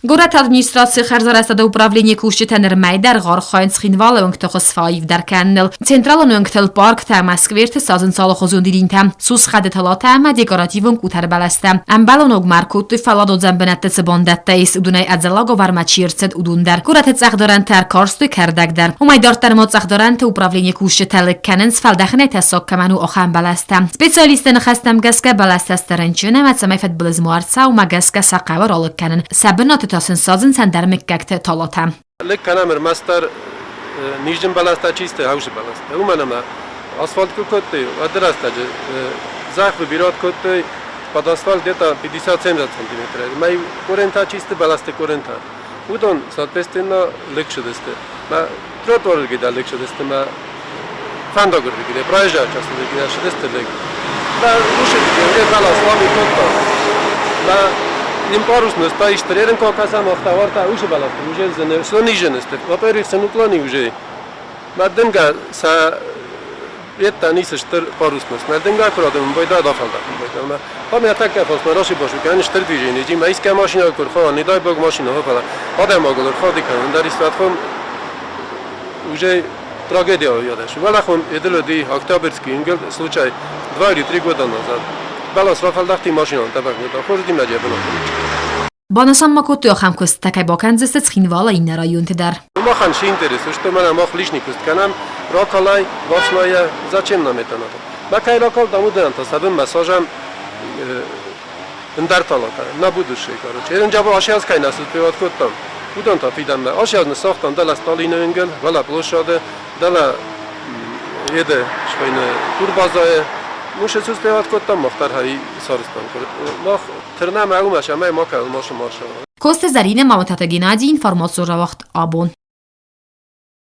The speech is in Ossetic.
Горӕты администрацийы хӕрзарӕзтады управленийы кусджытӕ нырмӕ дӕр архайынц Цхинвалы уынгты хуыз фӕаивдӕр кӕныныл. Централон уынгтыл парктӕ ӕмӕ скверты садзынц алыхуызон дидинтӕ, сусхъӕды талатӕ ӕмӕ декоративон къутӕрбӕлӕстӕ. Ӕмбӕлон огмӕ ӕркодтой фӕлладуадзӕн бынӕтты цы бандӕттӕ ис, уыдонӕй ӕдзӕллаг уавӕрмӕ чи ӕрцыд, уыдон дӕр. Горӕты цъӕхдарӕнтӕ ӕркарстой кӕрдӕг дӕр. Уымӕй дарддӕр ма цъӕхдарӕнты управленийы кусджытӕ лыг кӕнынц, фӕлдӕхынӕй тӕссаг кӕмӕн у, ахӕм бӕлӕстӕ. Специалистты ныхӕстӕм гӕсгӕ бӕлӕстӕ сты рынчын ӕмӕ цӕмӕй фыдбылыз ма ӕрцӕуа, уымӕ гӕсгӕ сӕ хъӕуы ралыг кӕнын. Сӕ бынаты та сын садзынц ӕндӕр мыггӕгты талатӕ. Лыг кӕнӕм ӕрмӕстдӕр низджын бӕлӕстӕ чи сты, хӕусы бӕлӕстӕ. Уымӕн ӕмӕ асфальт куы кодтой, уӕды рӕстӕджы зӕхх бирӕт кодтой под асфальт где-то 50-70 сантиметров. Мӕ корентӕ чи сты, бӕлӕсты корентӕ. Уыдон, соответственно, лыг цыдысты. Мӕ тротуарырдыгӕй дӕр лыг цыдысты, мӕ фӕндагырдыгӕй дӕр, проезжая частырдыгӕй дӕр цыдысты лыг. Мӕ усы бӕлас лами кодта. Мӕ ним парус стоишь тренинг касам автоварта усы бӕласты уже снижены сты. Во-первых, сын уклони уже. Мӕ дымгӕ сӕ Еттӕ ницы стыр парусность. Мӕ дымгӕ куы радымын байдайд, афӕлдахын байдайд. Мӕ ам тӕккӕ фосмӕ расибасу кӕнын стыр движение, ма искӕ машина куы рхауа, не дай бог машина, фӕлӕ адӕймагыл ӕрхауди кӕнын дӕр истуатхон уже трагедия ядаш. Уӕлӕхон эдилоди Октябрьский ингел случай 2 или 3 года назад. Бӕлас рафӕлдӕхти машинан тӕбӕг хорз димӕджы бынаты. Банысан ма кодтой ахӕм куыстытӕ кӕй бакӕндзысты Цхинвалы иннӕ районты дӕр. Махӕн цы интерес, что мӕнӕ мах лишний куыст кӕнӕм, ракалай, бафснайӕ, зачем нам это надо? Мӕ кӕй ракалдам, уыдонӕн та сӕ бынмӕ сажӕм ӕндӕр талатӕ, на будущее, короче. Ерын асиаз кӕй нӕ успевать кодтам, уыдон та фидӕнмӕ. Асиаз ныссагътам дӕлӕ Сталины уынгыл, уӕлӕ площады, дӕлӕ еды схуыйны турбазӕйы. Муше успевать кодтам, мах дӕр хӕри сарызтам. Мах тырнӕм ӕумӕ, цӕмӕй макӕуыл машы марша. Коцты Зӕринӕ, Мамытаты Геннадий, информацион рауагъд «Абон».